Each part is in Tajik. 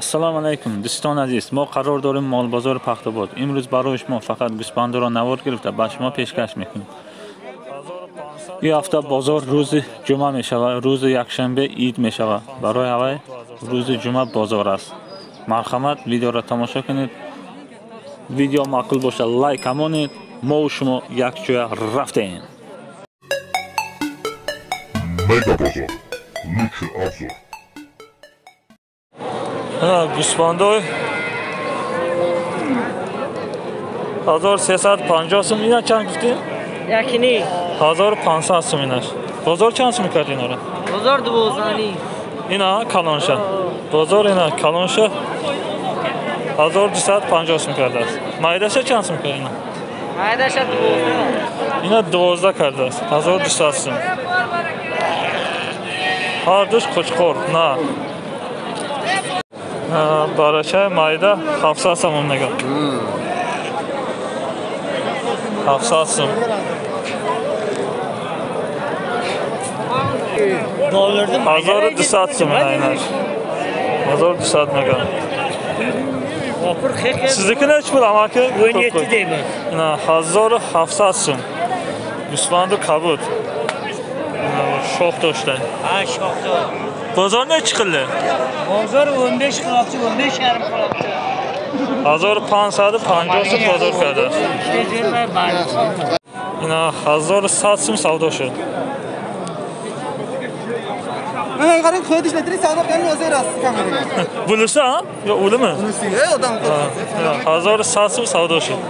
Ассалому алайкум дӯстони азиз, мо қарор дорем молбозори Пахтобод. Имрӯз барои шумо фақат гӯсфандро навор гирифта ба шумо пешкаш мекунем. Ин ҳафта бозор рӯзи ҷумъа мешавад, рӯзи якшанбе ид мешавад. Барои ҳавай рӯзи ҷумъа бозор аст. Марҳамат, видеоро тамошо кунед. Видео маъқул бошад, лайк монед. Мо шумо якҷоя рафтем. Мегабозор. Лучший обзор. Гӯсфандой 1350 сум. Ина чанд гуфтӣ? Якини. 1500 сум инаш. Бозор чанд сум кард инора? Бозор 12. Ина калонша. Бозор ина калонша 1250 сум кардааст. Майдаша чанд сум кард ина? Майдаша 12. Ина 12 кардааст. 1200 сум. Ҳар душ қучқор. На. Барачаи майда 700 сомон мегӯяд. 700 сум. 1200 сум инаш. 1200 мегӯяд. Sizdiki neç pul amaki? 17 deyman. Ина 1700 сум. Гӯсфанду кабуд. Шох дошта. Ha, шох дор. Бозор neç qildi? Bozor 15 qilyapti, 15 yarim qilyapti. 1550 сум бозор карда. Ина 1100 сум савдо шуд. Mana qarang, qo'ydi ishlatiring, savdo qilgan o'zi rost kameraga. Bulisi ha? Yo, ulimi? Bulisi, ey odam qo'ydi. 1100 сум савдо шуд.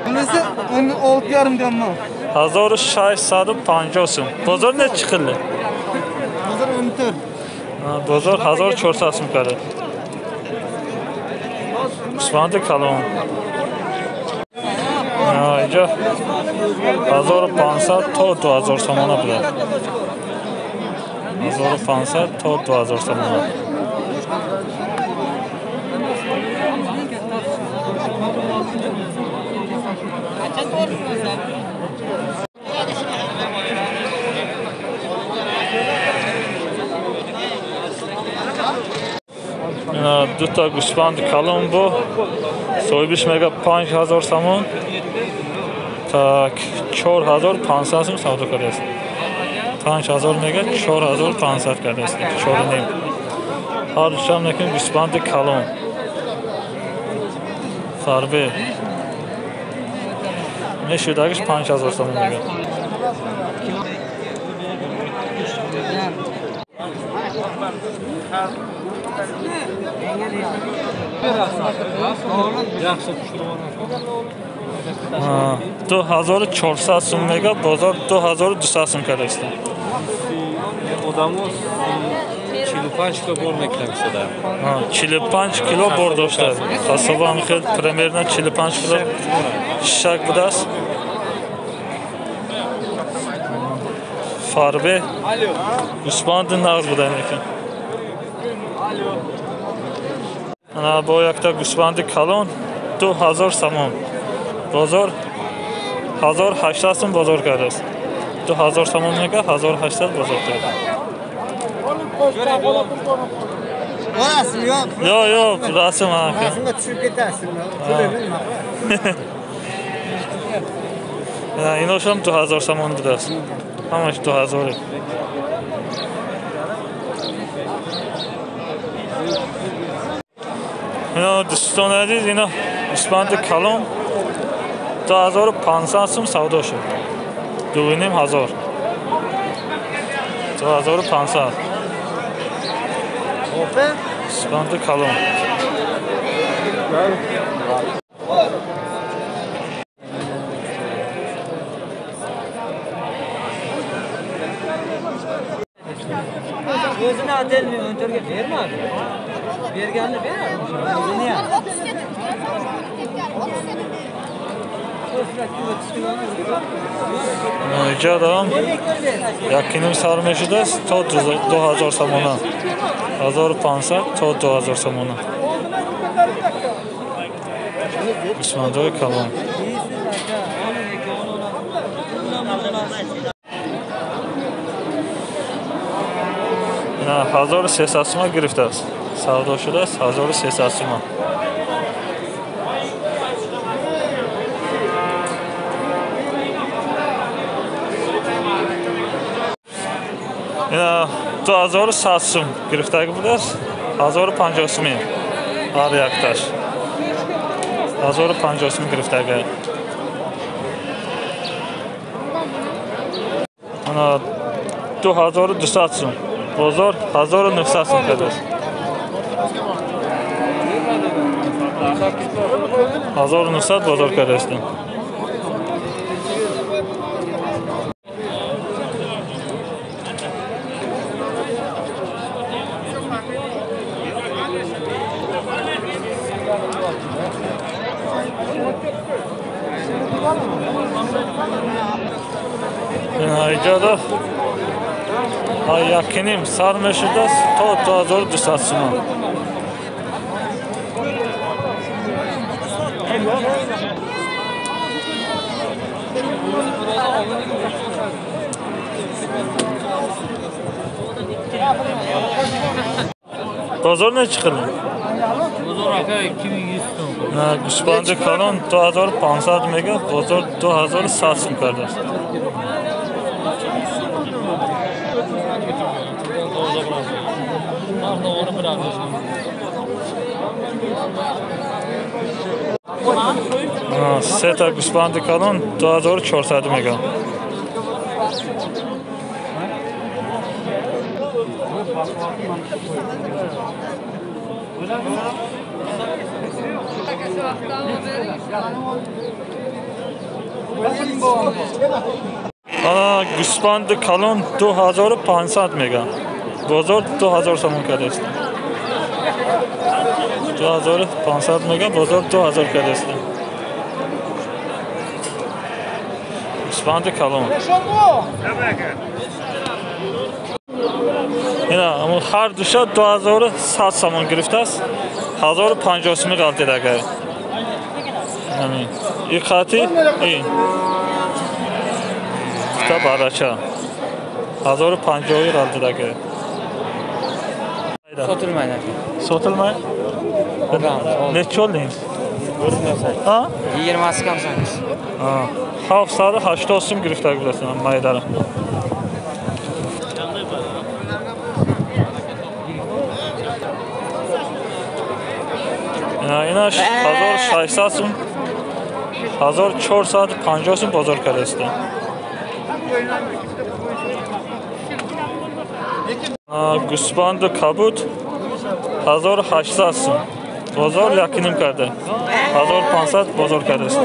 Bunisi 16,5 deyapman. 1650 сум. Бозор necha qildi? Bozor 14. Бозор 1400 сум карда. Гӯсфанди калон. Инҷо 1500 то 2000 сомона буда. 1500 то 2000 сомона. Дута гӯсфанди калон бо соҳибиш мега 5000 сомон. Так 4500 сум савдо кардааст. 5000 мега 4500 кардааст. 4.5. Ҳар душам некин гӯсфанди калон. Фарбе. Мешудагиш 5000 сомон мега. Ha, 2400 сум мега, бозор 2200 сум кардааст. Одамо 45 кило бор мекунам шуда. 45 кило бор дошта. Қассоба ҳам хел примерно 45 кило шак будааст. Фарбе гӯсфанди нағз буда лекин. Ана бо якта гӯсфанди калон 2000 сомон. Бозор 1800 сум бозор кардааст. 2000 сомон мега 1800 бозор кардааст. Yo'q, yo'q, rasm aka. Rasmga tushib ketasiz. Иношам 2000 сомон будааст. Ҳамаш 2000. Ино дӯстони азиз, ино гӯсфанди калон 2500 сум савдо шуд. 2500. 2500. Гӯсфанди калон. O'zini отдельный 14 ga bermadi. Berganini beradi. O'zini ham. Инҷо якиним сар мешудааст то 2000 сомона. 1500 то 2000 сомона. Гӯсфандҳои калон. 1300 сума гирифтааст. Савдо шудааст 1300 сума. Ина 2100 сум гирифтагӣ будааст, 1050 суми ҳар якташ. 1050 сум гирифтагӣ. Ана 2200 сум. Бозор 1900 сум кардааст. 1900 бозор кардааст. Иҷода якним сар мешудааст то 2200 сумон. Бозор нечи қилин? Бозор ака 2100 сум. Гӯсфанди калон 2500 мега, бозор 2100 сум кардааст. Сета гӯсфанди калон 2400 мега. Гӯсфанди калон 2500 мега. Бозор 2000 сомон кардааст. 2500 мега, бозор 2000 кардааст. Гӯсфанди калон. Ина ҳар душа 2100 сомон гирифтааст, 1050 суми ғалтид агар. Ҳамин. И қати ин. Та барача. 1050 ғалтид агар. Sotilmaydi aka. Sotilmaydi? Necha olding? Ha? 20 kam sangiz. Ha. 780 сум гирифтагӣ будаsan maydara. Инаш 1600 сум, 1450 сум бозор кардааст. Гӯсфанду кабуд 1800 сум. Бозор 1,5 карда. 1500 бозор кардааст.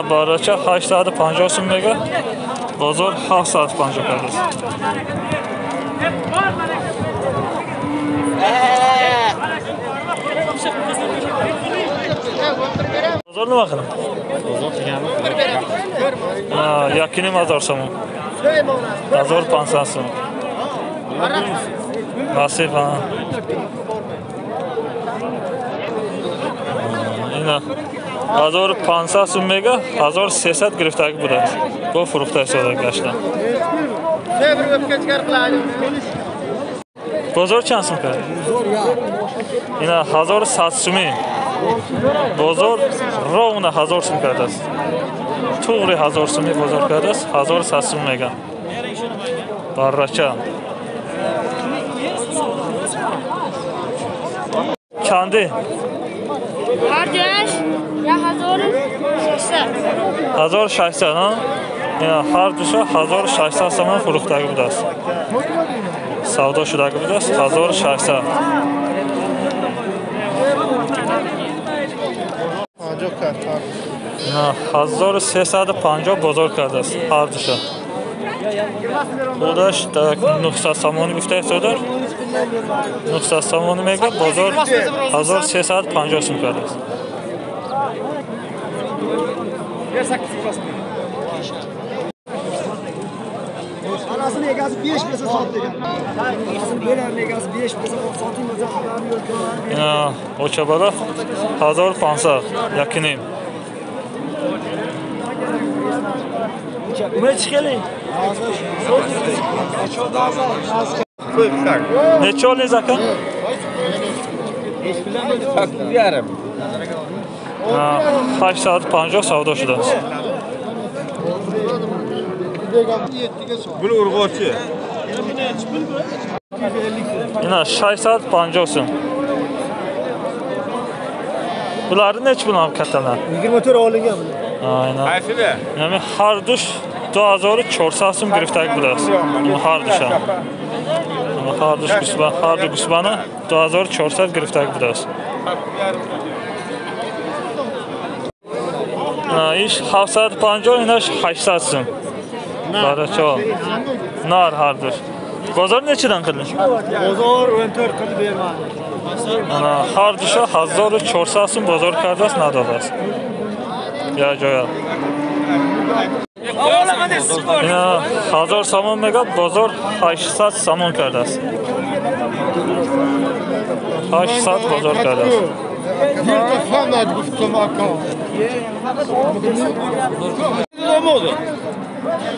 Барача 850 сум мега, бозор 750 кардааст. Бозор nima qilib? Bozor qilganmi? 1,5 сомон. 1500 сом. Насиб, ha. Ина 1500 сум мега, 1300 гирифтагӣ будааст. Бо фурӯхта истода гашта. Бозор чанд сум кард? Ина 1100 суми. Бозор ровно 1000 сум кардааст. Туғри 1000 суми бозор кардааст, 1100 сум мега. Баррача. Чанди? Ҳар дуяш 1600. 1600, ҳа? Ина ҳар душа 1600 сомон фурӯхтагӣ будааст. Савдо шудагӣ будааст 1600. 1350 бозор кардааст ҳар душа. Худаш 900 сомонӣ гуфта истодар. 900 сомонӣ мега, бозор 1350 сум кардааст. Bolasini egasi 5 bo'lsa sot degan. Bolasini berarni egasi 5 bo'lsa soting o'zi. Ина очабала 1500 якиним. Nima chiqeling? Necha oldingiz aka? 8,5. 850 savdo shudasiz. Buni urg'ochi. Ina 650 so'm. Bularni necha pul ham kattalar? 24 olingan bular. Aynan. Ya'ni har dush 2400 so'm giriftak bo'lasiz. Har dush ham. Har dush gusban, har du gusbani 2400 giriftak bo'lasiz. Ish 750, inash 800 so'm. Baracho. Nar har dush. Bozor nechidan qildi? Bozor 14 qilib bermadi. Ana har dusha 1400 so'm bozor kardasi nadodasi. Ya joya. Ina 1000 somon mega bozor 800 somon kardasi. 800 bozor kardasi.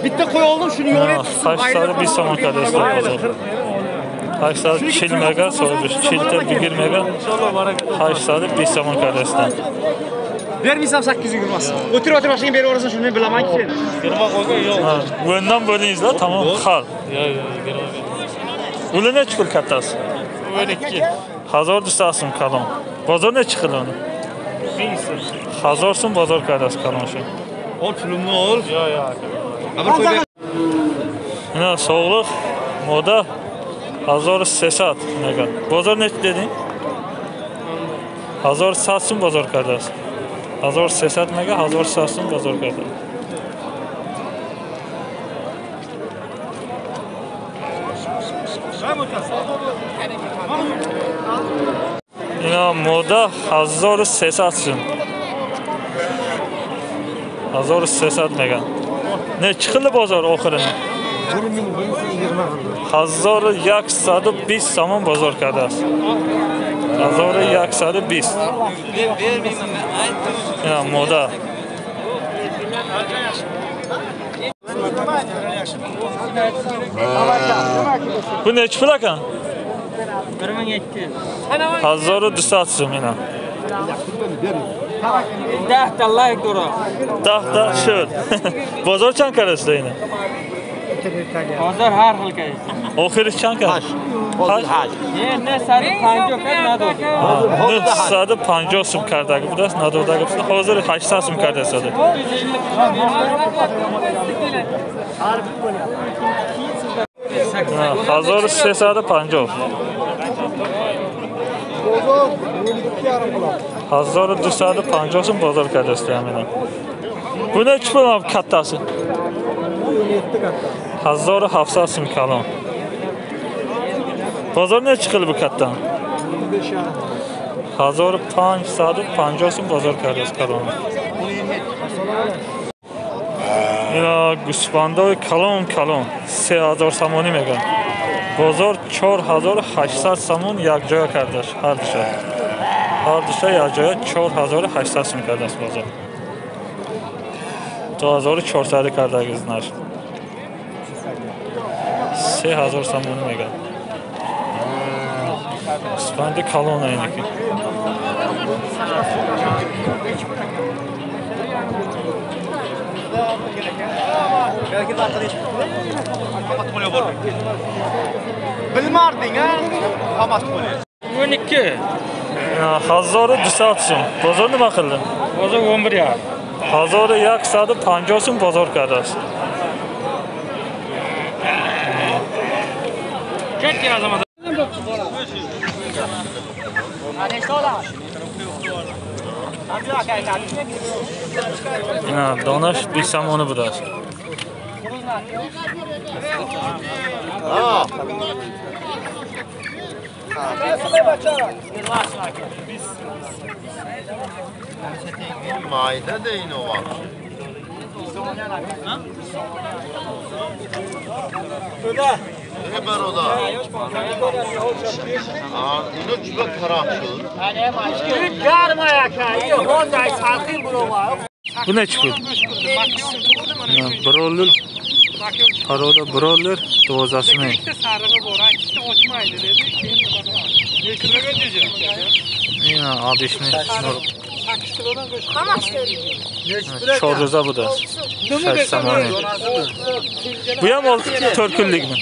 Bitta qo'y oldim, shuni yo'natib. 820 somon kardasi bozor. 840 mega so'yish, 40 mega 820 somon kardasidan. Bermaysam 820. O'tir o'tir boshingga berib yuborasan, shuni men bilamanki sen. 20 qo'ygan yo'q. O'ndan bo'lingizlar, tamom, hal. Yo'q, yo'q, 20. Uli necha pul kattasi? 12. 1200 so'm kalon. Bozor necha qildi uni? 1000 so'm. 1000 so'm bozor kardasi kalon shu. Ol pulimni ol. Yo'q, yo'q. Ina sog'liq moda 1300 mega. Bozor necha deding? 1100 so'm bozor kardasi. 1300 mega 1100 so'm bozor kardasi. Ina moda 1300 so'm. 1300 mega. Ne chiqildi bozor oxirini? 1120 somon bozor kardasi. 1120. Ina moda. Bu necha pul ekan? 1200. 1200 so'm ina. 10 ta layk dora. 10 ta shud. Bozor chand karasida ina? Bozor har xil karasi. Oxiri chand karasi? 8. Ne 950 kard nadod. 950 so'm kardagi budasi, nadodagi budasi. Hozir 800 so'm kardasida. 1350. 1250 so'm bozor kardasida ham ina. Bu necha pul kattasi? 1700 so'm kalon. Bozor necha qildi bu kattan? 1550 so'm bozor kardasi kalon. Ina gusbandoy kalon kalon 3000 somoni mega. Bozor 4800 somon yakjoya kardash har dusha. Har dusha yakjoya 4800 so'm kardas bozor. 2400 kardagiz narx. 3000 somoni mega. Gusbandi kalon ayniki. Bilmarding, ha? Hammasi qo'li. 12. 1200 so'm. Bozor nima qildi? Bozor 11,5. 1150 so'm bozor kardasi. Ketgan azamat. Ina donash 5 somoni budasi. Mayda deyin o vaqt. Bu neçi pul? Broller, paroda broller 12 ming. Ина обычный. 4 рӯза будааст. 6 сомонӣ. Буям 4 kunlikmi?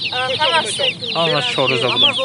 Hammasi 4 рӯза будааст.